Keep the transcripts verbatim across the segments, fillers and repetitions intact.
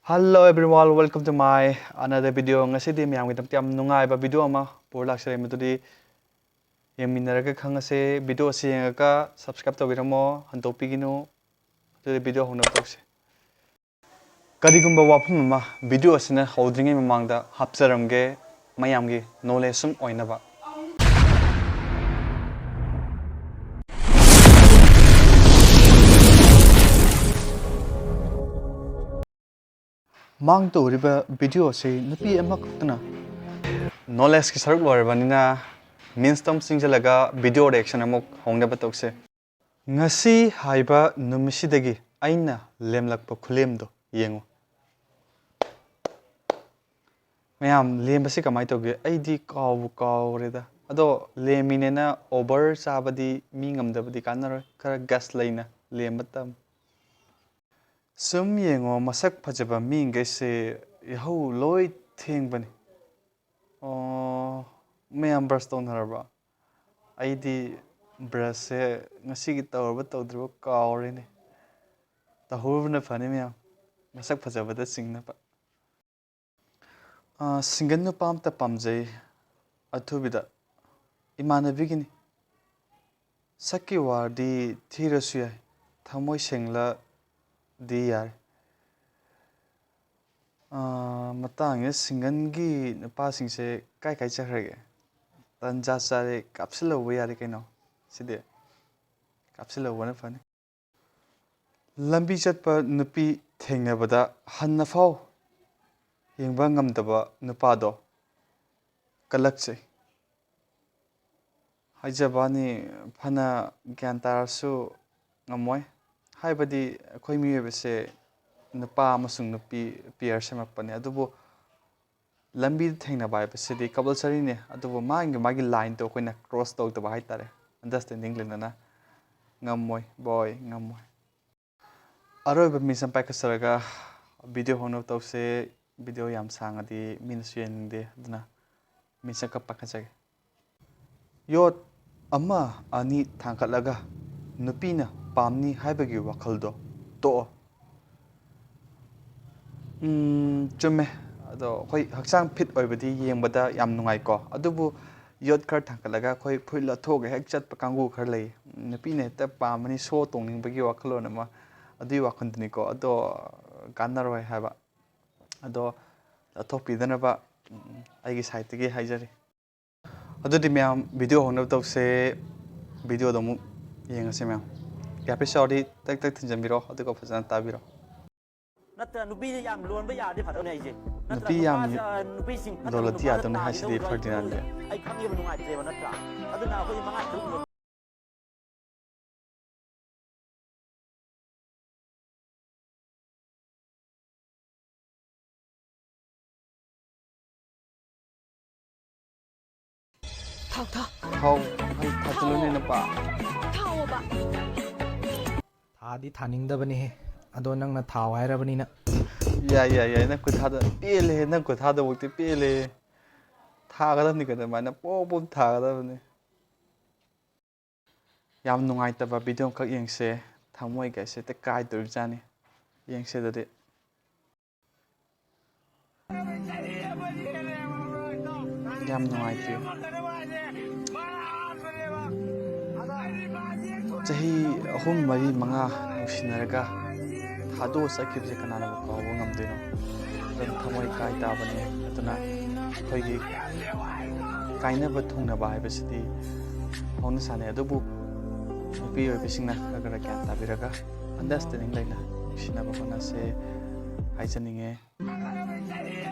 Hello everyone, welcome to my another video. ꯉꯁꯤꯗꯤ ꯃꯌꯥꯝꯒꯤꯗꯃꯛꯇ ꯌꯥꯝ ꯅꯨꯡꯉꯥꯏꯕ video ꯑꯃ ꯄꯨꯔ ꯂꯥꯛꯆꯔꯦ꯫ ꯃꯗꯨꯗꯤ ꯌꯦꯡꯃꯤꯟꯅꯔꯒ ꯈꯪꯉꯁꯦ꯫ Video ꯑꯁꯤ ꯌꯦꯡꯉꯒ subscribe ꯇꯧꯕꯤꯔꯝꯃꯣ, ꯍꯟꯗꯣꯛꯄꯤꯒꯅꯨ꯫ ꯑꯗꯨꯗꯤ video ꯍꯧꯅꯕ ꯇꯧꯁꯦ꯫ ꯀꯔꯤꯒꯨꯝꯕ ꯋꯥꯐꯝ ꯑꯃ video ꯑꯁꯤꯅ ꯍꯧꯗ꯭ꯔꯤꯉꯩ ꯃꯃꯥꯡꯗ ꯍꯥꯞꯆꯔꯝꯒꯦ, ꯃꯌꯥꯝꯒꯤ knowledge ꯁꯨꯝ ꯑꯣꯏꯅꯕ꯫ ꯃꯥꯡꯗ ꯎꯔꯤꯕ video ꯑꯁꯤ ꯅꯨꯄꯤ ꯑꯃꯈꯛꯇꯅ꯫ Knowledgeꯀꯤ ꯁꯔꯨꯛ ꯂꯣꯏꯔꯕꯅꯤꯅ memes ꯇꯝ ꯆꯤꯡꯁꯤꯜꯂꯒ video reaction ꯑꯃꯨꯛ ꯍꯧꯅꯕ ꯇꯧꯁꯦ꯫ ꯉꯁꯤ ꯍꯥꯏꯕ ꯅꯨꯃꯤꯠꯁꯤꯗꯒꯤ ꯑꯩꯅ ꯂꯦꯝꯂꯛꯄ ꯈꯨꯂꯦꯝꯗꯣ ꯌꯦꯡꯉꯨ꯫ ꯃꯌꯥꯝ, ꯂꯦꯝꯕꯁꯤ ꯀꯃꯥꯏꯅ ꯇꯧꯒꯦ? ꯑꯩꯗꯤ ꯀꯥꯎꯕꯨ ꯀꯥꯎꯔꯦꯗ꯫ ꯑꯗꯣ ꯂꯦꯝꯃꯤꯅꯦꯅ over ꯆꯥꯕꯗꯤ ꯃꯤ ꯉꯝꯗꯕꯗꯤ ꯀꯥꯟꯅꯔꯣꯏ꯫ ꯈꯔ ꯒꯁ ꯂꯩꯅ ꯂꯦꯝꯕ ꯇꯝ꯫ ꯁꯨꯝ ꯌꯦꯡꯉꯣ, ꯃꯁꯛ ꯐꯖꯕ ꯃꯤꯈꯩꯁꯦ ꯌꯥꯍꯧ ꯂꯣꯏ ꯊꯦꯡꯕꯅꯤ꯫ ꯑꯣ, ꯃꯌꯥꯝ brush ꯇꯧꯅꯔꯕ? ꯑꯩꯗꯤ brushꯁꯦ ꯉꯁꯤꯒꯤ ꯇꯧꯔꯕ ꯇꯧꯗ꯭ꯔꯤꯕ ꯀꯥꯎꯔꯦꯅꯦ꯫ ꯇꯧꯍꯧꯕꯅ ꯐꯅꯤ ꯃꯌꯥꯝ, ꯃꯁꯛ ꯐꯖꯕꯗ ꯆꯤꯡꯅꯕ꯫ ꯑꯥ, single ꯅꯨꯄꯥ ꯑꯝꯇ ꯄꯥꯝꯖꯩ꯫ ꯑꯊꯨꯕꯤꯗ ꯏꯃꯥꯟꯅꯕꯤꯒꯤꯅꯤ꯫ ꯁꯛꯀꯤ ꯋꯥꯗꯤ ꯊꯤꯔꯁꯨ ꯌꯥꯏ, ꯊꯃꯣꯏ ꯁꯦꯡꯂꯗꯤ ꯌꯥꯔꯦ꯫ ꯑꯥ, ꯃꯇꯥꯡꯁꯤꯗ singleꯒꯤ ꯅꯨꯄꯥꯁꯤꯡꯁꯦ ꯀꯥꯏ ꯀꯥꯏ ꯆꯠꯈ꯭ꯔꯒꯦ? ꯇꯟꯖꯥ ꯆꯥꯔꯦ, ꯀꯥꯞꯁꯤꯜꯍꯧꯕ ꯌꯥꯔꯦ ꯀꯩꯅꯣ꯫ ꯁꯤꯗꯤ ꯀꯥꯞꯁꯤꯜꯍꯧꯕꯅ ꯐꯅꯤ꯫ ꯂꯝꯕꯤ ꯆꯠꯄ ꯅꯨꯄꯤ ꯊꯦꯡꯅꯕꯗ ꯍꯟꯅꯐꯥꯎ ꯌꯦꯡꯕ ꯉꯝꯗꯕ ꯅꯨꯄꯥꯗꯣ ꯀꯜꯂꯛꯆꯩ꯫ ꯍꯥꯏꯖꯕꯅꯤ, ꯐꯅ ꯒ꯭ꯌꯥꯟ ꯇꯥꯔꯁꯨ ꯉꯝꯃꯣꯏ꯫ ꯍꯥꯏꯕꯗꯤ ꯑꯩꯈꯣꯏ ꯃꯤꯑꯣꯏꯕꯁꯦ ꯅꯨꯄꯥ ꯑꯃꯁꯨꯡ ꯅꯨꯄꯤ pair ꯁꯦꯝꯃꯛꯄꯅꯦ, ꯑꯗꯨꯕꯨ ꯂꯝꯕꯤꯗ ꯊꯦꯡꯅꯕ ꯍꯥꯏꯕꯁꯤꯗꯤ compulsoryꯅꯦ, ꯑꯗꯨꯕꯨ ꯃꯥꯒꯤ, ꯃꯥꯒꯤ lineꯗꯣ ꯑꯩꯈꯣꯏꯅ cross ꯇꯧꯗꯕ ꯍꯥꯏꯇꯥꯔꯦ, understanding ꯂꯩꯅꯅ꯫ ꯉꯝꯃꯣꯏ boy, ꯉꯝꯃꯣꯏ꯫ ꯑꯔꯣꯏꯕ memes ꯑꯃ ꯄꯥꯏꯈꯠꯆꯔꯒ video ꯍꯧꯅꯕ ꯇꯧꯁꯦ꯫ Video ꯌꯥꯝ ꯁꯥꯡꯉꯗꯤ ꯃꯤꯅꯁꯨ ꯌꯦꯡꯅꯤꯡꯗꯦ, ꯑꯗꯨꯅ memes ꯑꯃꯈꯛ ꯄꯥꯏꯈꯠꯆꯒꯦ꯫ ꯌꯣꯠ ꯑꯃ ꯑꯅꯤ ꯊꯥꯡꯒꯠꯂꯒ ꯅꯨꯄꯤꯅ ꯄꯥꯝꯅꯤ ꯍꯥꯏꯕꯒꯤ ꯋꯥꯈꯜꯗꯣ ꯇꯣꯛꯑꯣ꯫ ꯎꯝ, ꯆꯨꯝꯃꯦ꯫ ꯑꯗꯣ ꯑꯩꯈꯣꯏ ꯍꯛꯆꯥꯡ ꯐꯤꯠ ꯑꯣꯏꯕꯗꯤ ꯌꯦꯡꯕꯗ ꯌꯥꯝ ꯅꯨꯡꯉꯥꯏꯀꯣ꯫ ꯑꯗꯨꯕꯨ ꯌꯣꯠ ꯈꯔ ꯊꯥꯡꯒꯠꯂꯒ ꯑꯩꯈꯣꯏ ꯐꯨꯔꯤꯠ ꯂꯧꯊꯣꯛꯑꯒ ꯍꯦꯛ ꯆꯠꯄ ꯀꯥꯡꯕꯨ ꯈꯔ ꯂꯩ꯫ ꯅꯨꯄꯤꯅ ꯍꯦꯛꯇ ꯄꯥꯝꯃꯅꯤ, ꯁꯣ ꯇꯣꯡꯅꯤꯡꯕꯒꯤ ꯋꯥꯈꯜꯂꯣꯟ ꯑꯃ, ꯑꯗꯨꯒꯤ ꯋꯥꯈꯜꯗꯨꯅꯤꯀꯣ꯫ ꯑꯗꯣ ꯀꯥꯟꯅꯔꯣꯏ ꯍꯥꯏꯕ꯫ ꯑꯗꯣ ꯂꯧꯊꯣꯛꯄꯤꯗꯅꯕ, ꯎꯝ, ꯑꯩꯒꯤ ꯁꯥꯏꯠꯇꯒꯤ ꯍꯥꯏꯖꯔꯤ꯫ ꯑꯗꯨꯗꯤ ꯃꯌꯥꯝ, ꯚꯤꯗꯤꯑꯣ ꯍꯧꯅꯕ ꯇꯧꯁꯦ꯫ ꯚꯤꯗꯤꯑꯣꯗꯣ ꯑꯃꯨꯛ ꯌꯦꯡꯉꯁꯦ ꯃꯌꯥꯝ꯫ ꯏꯌꯥꯔꯄꯤꯁ ꯌꯥꯎꯔꯗꯤ ꯇꯛ ꯇꯛ ꯊꯤꯟꯖꯟꯕꯤꯔꯣ, ꯑꯗꯨꯒ ꯐꯖꯅ ꯇꯥꯕꯤꯔꯣ꯫ ꯅꯠꯇ꯭ꯔ ꯅꯨꯄꯤꯁꯦ ꯌꯥꯝ ꯂꯣꯟꯕ ꯌꯥꯔꯗꯤ ꯐꯗꯧꯅꯦ ꯑꯩꯁꯦ꯫ ꯅꯠꯇ꯭ꯔ ꯅꯨꯄꯤ ꯌꯥꯝ ꯅꯨꯄꯥꯁꯦ, ꯑ, ꯅꯨꯄꯤꯁꯤꯡ ꯐꯠꯇꯕ ꯂꯣꯜꯂꯗꯤ ꯅꯨꯄꯥꯗ ꯌꯥꯗꯧꯅꯦ ꯍꯥꯏꯁꯤꯗꯤ ꯇꯥꯈꯤꯗꯧꯕꯗꯣ ꯑꯩ ꯐꯔꯗꯤꯅꯥꯟꯗꯤ꯫ ꯈꯪꯉꯦꯕ, ꯑꯩ ꯈꯪꯉꯦꯕ ꯅꯨꯡꯉꯥꯏꯇ꯭ꯔꯦꯕ ꯅꯠꯇ꯭ꯔꯥ? ꯑꯗꯨꯅ ꯑꯩꯈꯣꯏ ꯃꯉꯥ ꯇꯔꯨꯛ ꯂꯣꯟ- ꯊꯥꯎ, ꯊꯥꯎ꯫ ꯊꯥꯎ, ꯍꯩ, ꯊꯥꯖꯤꯜꯂꯨꯅꯦ ꯊꯥꯎ꯫ ꯅꯨꯄꯥ꯫ ꯊꯥꯎꯑꯣꯕ꯫ ꯊꯥꯗꯤ ꯊꯥꯅꯤꯡꯗꯕꯅꯤꯍꯦ, ꯑꯗꯣ ꯅꯪꯅ ꯊꯥꯎ ꯍꯥꯏꯔꯕꯅꯤꯅ꯫ ꯌꯥꯏ, ꯌꯥꯏ, ꯌꯥꯏ, ꯅꯪ ꯈꯨꯊꯥꯗ ꯄꯦꯜꯂꯦꯍꯦ, ꯅꯪ ꯈꯨꯊꯥꯗꯐꯥꯎꯗꯤ ꯄꯦꯜꯂꯦꯍꯦ꯫ ꯊꯥꯒꯗꯕꯅꯤ ꯀꯩꯅꯣ, ꯑꯗꯨꯃꯥꯏꯅ ꯄꯣꯞ ꯄꯣꯞ ꯊꯥꯒꯗꯕꯅꯤ꯫ ꯌꯥꯝ ꯅꯨꯡꯉꯥꯏꯇꯕ ꯚꯤꯗꯤꯑꯣ ꯑꯃꯈꯛ ꯌꯦꯡꯁꯦ, ꯊꯃꯣꯏꯒꯁꯦ ꯍꯦꯛꯇ ꯀꯥꯏꯗꯣꯔꯤꯕꯖꯥꯠꯅꯤ꯫ ꯌꯦꯡꯁꯦ ꯑꯗꯨꯗꯤ꯫ ꯌꯥꯝ ꯅꯨꯡꯉꯥꯏꯇꯦ꯫ ꯆꯍꯤ ꯑꯍꯨꯝ, ꯃꯔꯤ, ꯃꯉꯥ ꯅꯨꯡꯁꯤꯅꯔꯒ ꯊꯥꯗꯣꯛꯑ ꯆꯠꯈꯤꯕꯁꯦ ꯀꯅꯥꯅꯕꯨ ꯀꯥꯎꯕ ꯉꯝꯗꯣꯏꯅꯣ? ꯑꯗꯨꯅ ꯊꯃꯣꯏ ꯀꯥꯏ ꯇꯥꯕꯅꯦ꯫ ꯑꯗꯨꯅ ꯑꯩꯈꯣꯏꯒꯤ ꯀꯥꯏꯅꯕ ꯊꯨꯡꯅꯕ ꯍꯥꯏꯕꯁꯤꯗꯤ ꯍꯧꯅ ꯁꯥꯅꯤ꯫ ꯑꯗꯨꯕꯨ ꯅꯨꯄꯤ ꯑꯣꯏꯕꯁꯤꯡꯅ ꯈꯔ ꯈꯔ ꯒ꯭ꯌꯥꯟ ꯇꯥꯕꯤꯔꯒ ꯑꯟꯗꯔꯁꯇꯦꯟꯗꯤꯡ ꯂꯩꯅ ꯅꯨꯡꯁꯤꯅꯕ ꯍꯣꯠꯅꯁꯦ ꯍꯥꯏꯖꯅꯤꯡꯉꯦ꯫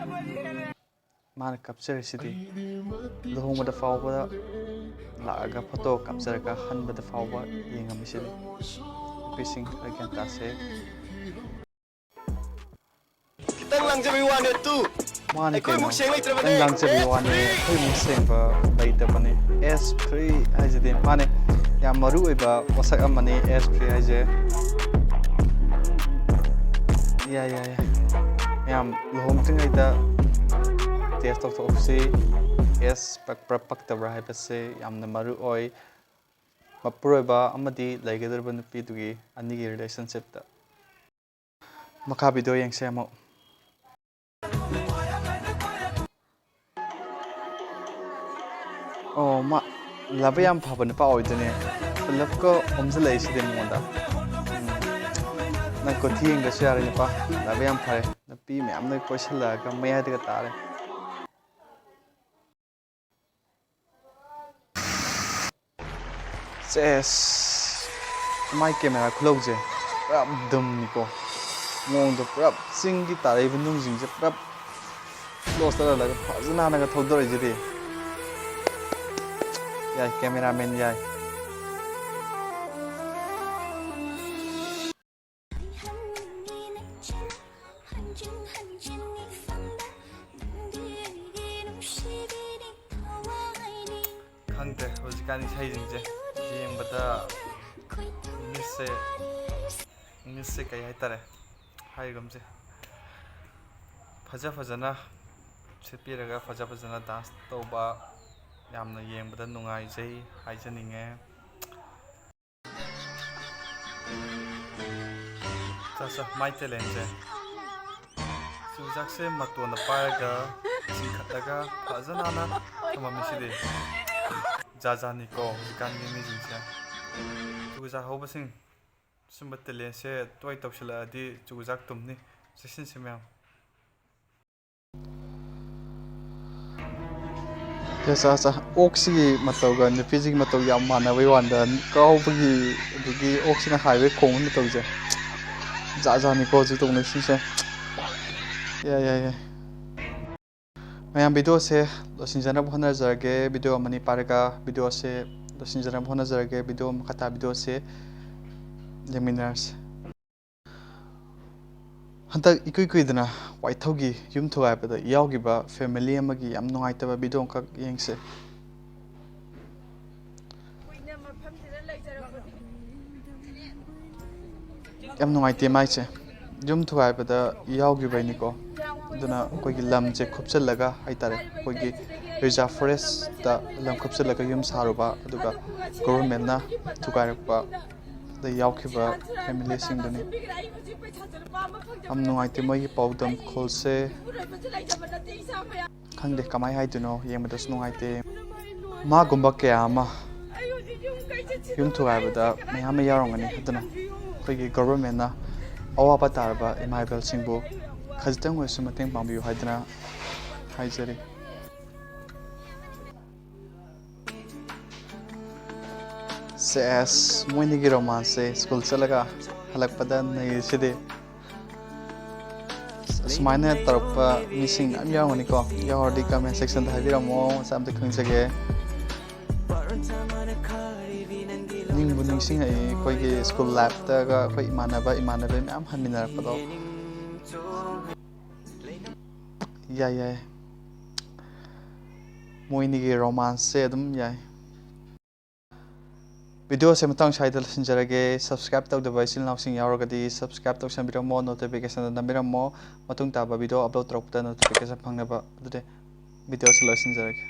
ꯃꯥꯅ ꯀꯞꯆꯔꯤꯁꯤꯗꯤ ꯂꯨꯍꯣꯡꯕꯗ ꯐꯥꯎꯕ ꯂꯥꯛꯑꯒ ꯐꯣꯇꯣ ꯀꯥꯞꯆꯔꯒ ꯍꯟꯕꯗ ꯐꯥꯎꯕ ꯌꯦꯡꯉꯝꯃꯤꯁꯤꯗꯤ꯫ ꯅꯨꯄꯤꯁꯤꯡ ꯈꯔ ꯒ꯭ꯌꯥꯟ ꯇꯥꯁꯦ꯫ ꯈꯤꯇꯪ ꯂꯥꯡꯖꯕꯩ ꯋꯥꯅꯦ ꯇꯨ꯫ ꯃꯥꯅꯤ ꯑꯩꯈꯣꯏ ꯀꯩꯅꯣ꯫ ꯑꯃꯨꯛ ꯁꯦꯡ ꯂꯩꯇ꯭ꯔꯕꯅꯦ꯫ ꯈꯤꯇꯪ ꯂꯥꯡꯖꯕꯩ ꯋꯥꯅꯤ, ꯑꯩꯈꯣꯏ ꯑꯃꯨꯛ ꯁꯦꯡꯕ ꯂꯩꯇꯕꯅꯤ꯫ ꯑꯦꯁ ꯐ꯭ꯔꯤ ꯍꯥꯏꯁꯤꯗꯤ ꯃꯥꯅꯦ, ꯌꯥꯝ ꯃꯔꯨ ꯑꯣꯏꯕ ꯄꯣꯠꯁꯛ ꯑꯃꯅꯤ ꯑꯦꯁ ꯐ꯭ꯔꯤ ꯍꯥꯏꯁꯦ꯫ ꯌꯥꯏ, ꯌꯥꯏ, ꯌꯥꯏ꯫ ꯃꯌꯥꯝ ꯂꯨꯍꯣꯡꯗ꯭ꯔꯤꯉꯩꯗ ꯇꯦꯁ ꯇꯧꯊꯣꯛꯍꯧꯁꯤ꯫ ꯑꯦꯁ ꯄꯛꯄ꯭ꯔꯥ ꯄꯛꯇꯕ꯭ꯔꯥ ꯍꯥꯏꯕꯁꯦ ꯌꯥꯝꯅ ꯃꯔꯨ ꯑꯣꯏ꯫ ꯃꯄꯨꯔꯣꯏꯕ ꯑꯃꯗꯤ ꯂꯩꯒꯗꯧꯔꯤꯕ ꯅꯨꯄꯤꯗꯨꯒꯤ ꯑꯅꯤꯒꯤ ꯔꯤꯂꯦꯁꯟꯁꯤꯞꯇ꯫ ꯃꯈꯥ ꯚꯤꯗꯤꯑꯣ ꯌꯦꯡꯁꯦ ꯑꯃꯨꯛ꯫ ꯑꯣ, ꯃꯥ ꯂꯥꯏꯕꯛ ꯌꯥꯝ ꯐꯕ ꯅꯨꯄꯥ ꯑꯣꯏꯗꯣꯏꯅꯦ꯫ ꯄꯨꯂꯞꯀ ꯑꯣꯝꯁꯤꯜꯂꯛꯏꯁꯤꯗꯤ ꯃꯉꯣꯟꯗ꯫ ꯎꯝ꯫ ꯅꯪ ꯀꯨꯊꯤ ꯌꯦꯡꯗ꯭ꯔꯁꯨ ꯌꯥꯔꯦ ꯅꯨꯄꯥ꯫ ꯂꯥꯏꯕꯛ ꯌꯥꯝ ꯐꯔꯦ꯫ ꯅꯨꯄꯤ ꯃꯌꯥꯝꯅ ꯀꯣꯏꯁꯤꯜꯂꯛꯑꯒ ꯃꯌꯥꯏꯗꯒ ꯇꯥꯔꯦ꯫ ꯁꯦꯁ꯫ ꯃꯥꯏ ꯀꯦꯃꯦꯔꯥ ꯈꯨꯂꯧꯁꯦ ꯄꯨꯔꯥ ꯗꯨꯝꯅꯤꯀꯣ꯫ ꯃꯑꯣꯡꯗꯣ ꯄꯨꯔꯥ ꯆꯤꯡꯒꯤ ꯇꯥꯔꯛꯏꯕ ꯅꯨꯡꯁꯤꯡꯁꯦ ꯄꯨꯔꯥ ꯀ꯭ꯂꯣꯁ ꯆꯠꯍꯜꯂꯒ ꯐꯖꯅ ꯅꯥꯟꯅꯒ ꯊꯧꯗꯔꯛꯏꯁꯤꯗꯤ꯫ ꯌꯥꯏ, ꯀꯦꯃꯦꯔꯥꯃꯦꯟ ꯌꯥꯏ꯫ ꯈꯪꯗ꯭ꯔꯦ ꯍꯧꯖꯤꯛꯀꯥꯟ ꯏꯁꯩꯁꯤꯡꯁꯦ ꯌꯦꯡꯕꯗ ꯃꯤꯠꯁꯦ, ꯃꯤꯠꯁꯦ ꯀꯩ ꯍꯥꯏꯇꯥꯔꯦ, ꯍꯥꯏꯒꯨꯝꯁꯦ ꯐꯖ ꯐꯖꯅ ꯁꯦꯠꯄꯤꯔꯒ ꯐꯖ ꯐꯖꯅ ꯗꯥꯟꯁ ꯇꯧꯕ ꯌꯥꯝꯅ ꯌꯦꯡꯕꯗ ꯅꯨꯡꯉꯥꯏꯖꯩ ꯍꯥꯏꯖꯅꯤꯡꯉꯦ꯫ ꯆꯥ ꯆꯥ, ꯃꯥꯏ ꯇꯦꯂꯦꯟꯁꯦ꯫ ꯆꯨꯖꯥꯛꯁꯦ ꯃꯇꯣꯟꯗ ꯄꯥꯏꯔꯒ ꯆꯤꯡꯈꯠꯂꯒ ꯐꯖꯅ ꯅꯥꯟꯅ ꯊꯝꯃꯝꯃꯤꯁꯤꯗꯤ꯫ ꯖꯥꯠ ꯖꯥꯠꯅꯤꯀꯣ ꯍꯧꯖꯤꯛꯀꯥꯟꯒꯤ ꯃꯤꯁꯤꯡꯁꯦ꯫ ꯆꯨꯖꯥꯛ ꯍꯧꯕꯁꯤꯡ ꯁꯨꯝꯕ ꯇꯦꯂꯦꯟꯁꯦ ꯇꯣꯏ ꯇꯧꯁꯤꯜꯂꯛꯑꯗꯤ ꯆꯨꯖꯥꯛ ꯇꯨꯝꯅꯤ꯫ ꯆꯦꯛꯁꯤꯟꯁꯤ ꯃꯌꯥꯝ꯫ ꯑꯠꯆꯥ, ꯑꯠꯆꯥ꯫ ꯑꯣꯛꯁꯤꯒꯤ ꯃꯇꯧꯒ ꯅꯨꯄꯤꯁꯤꯒꯤ ꯃꯇꯧ ꯌꯥꯝ ꯃꯥꯟꯅꯕꯩ ꯋꯥꯅꯤꯗ꯫ ꯀꯥꯎꯕꯒꯤ, ꯑꯗꯒꯤ ꯑꯣꯛꯁꯤꯅ ꯍꯥꯏꯕꯒꯤ ꯈꯣꯡꯕꯒꯤ ꯃꯇꯧꯁꯦ꯫ ꯖꯥꯠ ꯖꯥꯠꯅꯤꯀꯣ ꯍꯧꯖꯤꯛ ꯇꯧꯅꯔꯤꯁꯤꯡꯁꯦ꯫ ꯌꯥꯏ, ꯌꯥꯏ, ꯌꯥꯏ꯫ ꯃꯌꯥꯝ, ꯚꯤꯗꯤꯑꯣꯁꯦ ꯂꯣꯏꯁꯤꯟꯖꯅꯕ ꯍꯣꯠꯅꯖꯔꯒꯦ꯫ ꯚꯤꯗꯤꯑꯣ ꯑꯃꯅꯤ ꯄꯥꯏꯔꯒ ꯚꯤꯗꯤꯑꯣꯁꯦ ꯂꯣꯏꯁꯤꯟꯖꯅꯕ ꯍꯣꯠꯅꯖꯔꯒꯦ꯫ ꯚꯤꯗꯤꯑꯣ, ꯃꯈꯥ ꯇꯥ ꯚꯤꯗꯤꯑꯣꯁꯦ ꯌꯦꯡꯃꯤꯟꯅꯔꯁꯦ꯫ ꯍꯟꯗꯛ ꯏꯀꯨꯏ ꯀꯨꯏꯗꯅ ꯋꯥꯏꯊꯧꯒꯤ ꯌꯨꯝ ꯊꯨꯒꯥꯏꯕꯗ ꯌꯥꯎꯈꯤꯕ ꯐꯦꯃꯤꯂꯤ ꯑꯃꯒꯤ ꯌꯥꯝ ꯅꯨꯡꯉꯥꯏꯇꯕ ꯚꯤꯗꯤꯑꯣ ꯑꯃꯈꯛ ꯌꯦꯡꯁꯦ꯫ ꯌꯥꯝ ꯅꯨꯡꯉꯥꯏꯇꯦ ꯃꯥꯏꯁꯦ꯫ ꯌꯨꯝ ꯊꯨꯒꯥꯏꯕꯗ ꯌꯥꯎꯈꯤꯕꯩꯅꯤꯀꯣ꯫ ꯑꯗꯨꯅ ꯑꯩꯈꯣꯏꯒꯤ ꯂꯝꯁꯦ ꯈꯨꯞꯆꯜꯂꯒ ꯍꯥꯏꯇꯥꯔꯦ, ꯑꯩꯈꯣꯏꯒꯤ ꯔꯤꯖꯥꯔꯚ ꯐꯣꯔꯦꯁꯇ ꯂꯝ ꯈꯨꯞꯆꯜꯂꯒ ꯌꯨꯝ ꯁꯥꯔꯨꯕ, ꯑꯗꯨꯒ ꯒꯣꯚꯔꯟꯃꯦꯟꯠꯅ ꯊꯨꯒꯥꯏꯔꯛꯄ ꯗ ꯌꯥꯎꯈꯤꯕ ꯐꯦꯃꯤꯂꯤꯁꯤꯡꯗꯨꯅꯤ꯫ ꯌꯥꯝ ꯅꯨꯡꯉꯥꯏꯇꯦ ꯃꯣꯏꯒꯤ ꯄꯥꯎꯗꯝ ꯈꯣꯜꯁꯦ꯫ ꯈꯪꯗꯦ ꯀꯃꯥꯏ ꯍꯥꯏꯗꯣꯏꯅꯣ, ꯌꯦꯡꯕꯗꯁꯨ ꯅꯨꯡꯉꯥꯏꯇꯦ꯫ ꯃꯥꯒꯨꯝꯕ ꯀꯌꯥ ꯑꯃ ꯌꯨꯝ ꯊꯨꯒꯥꯏꯕꯗ ꯃꯌꯥꯝ ꯑꯃ ꯌꯥꯎꯔꯝꯒꯅꯤ꯫ ꯑꯗꯨꯅ ꯑꯩꯈꯣꯏꯒꯤ ꯒꯣꯚꯔꯟꯃꯦꯟꯠꯅ ꯑꯋꯥꯕ ꯇꯥꯔꯕ ꯏꯃꯥ ꯏꯕꯦꯜꯁꯤꯡꯕꯨ ꯈꯖꯤꯛꯇꯪ ꯑꯣꯏꯔꯁꯨ ꯃꯇꯦꯡ ꯄꯥꯡꯕꯤꯌꯨ ꯍꯥꯏꯗꯨꯅ ꯍꯥꯏꯖꯔꯤ꯫ ꯁꯦꯁ, ꯃꯣꯏꯅꯤꯒꯤ ꯔꯣꯃꯥꯟꯁꯁꯦ ꯁ꯭ꯀꯨꯜ ꯆꯠꯂꯒ ꯍꯜꯂꯛꯄꯗ ꯅꯩꯔꯤꯁꯤꯗꯤ꯫ ꯑꯁꯨꯃꯥꯏꯅ ꯇꯧꯔꯛꯄ ꯃꯤꯁꯤꯡ ꯃꯌꯥꯝ ꯌꯥꯎꯔꯝꯒꯅꯤꯀꯣ꯫ ꯌꯥꯎꯔꯗꯤ ꯀꯃꯦꯟ ꯁꯦꯛꯁꯟꯗ ꯍꯥꯏꯕꯤꯔꯝꯃꯣ, ꯃꯆꯥ ꯑꯝꯇ ꯈꯪꯖꯒꯦ꯫ ꯅꯤꯡꯕꯨ ꯅꯤꯡꯁꯤꯡꯉꯛꯏ ꯑꯩꯈꯣꯏꯒꯤ ꯁ꯭ꯀꯨꯜ ꯂꯥꯏꯐꯇꯒ ꯑꯩꯈꯣꯏ ꯏꯃꯥꯟꯅꯕ ꯏꯃꯥꯟꯅꯕꯤ ꯃꯌꯥꯝ ꯍꯟꯃꯤꯟꯅꯔꯛꯄꯗꯣ꯫ ꯌꯥꯏ ꯌꯥꯏ, ꯃꯣꯏꯅꯤꯒꯤ ꯔꯣꯃꯥꯟꯁꯁꯦ ꯑꯗꯨꯝ ꯌꯥꯏ꯫ ꯚꯤꯗꯤꯑꯣꯁꯦ ꯃꯇꯥꯡ ꯁ꯭ꯋꯥꯏꯗ ꯂꯣꯏꯁꯤꯟꯖꯔꯒꯦ꯫ ꯁꯕꯁꯀ꯭ꯔꯥꯏꯕ ꯇꯧꯗꯕ ꯏꯆꯤꯜ ꯏꯅꯥꯎꯁꯤꯡ ꯌꯥꯎꯔꯒꯗꯤ ꯁꯕꯁꯀ꯭ꯔꯥꯏꯕ ꯇꯧꯁꯟꯕꯤꯔꯝꯃꯣ, ꯅꯣꯇꯤꯐꯤꯀꯦꯁꯟꯗ ꯅꯝꯕꯤꯔꯝꯃꯣ, ꯃꯇꯨꯡ ꯇꯥꯕ ꯚꯤꯗꯤꯑꯣ ꯑꯞꯂꯣꯗ ꯇꯧꯔꯛꯄꯗ ꯅꯣꯇꯤꯐꯤꯀꯦꯁꯟ ꯐꯪꯅꯕ꯫ ꯑꯗꯨꯗꯤ ꯚꯤꯗꯤꯑꯣꯁꯦ ꯂꯣꯏꯁꯤꯟꯖꯔꯒꯦ꯫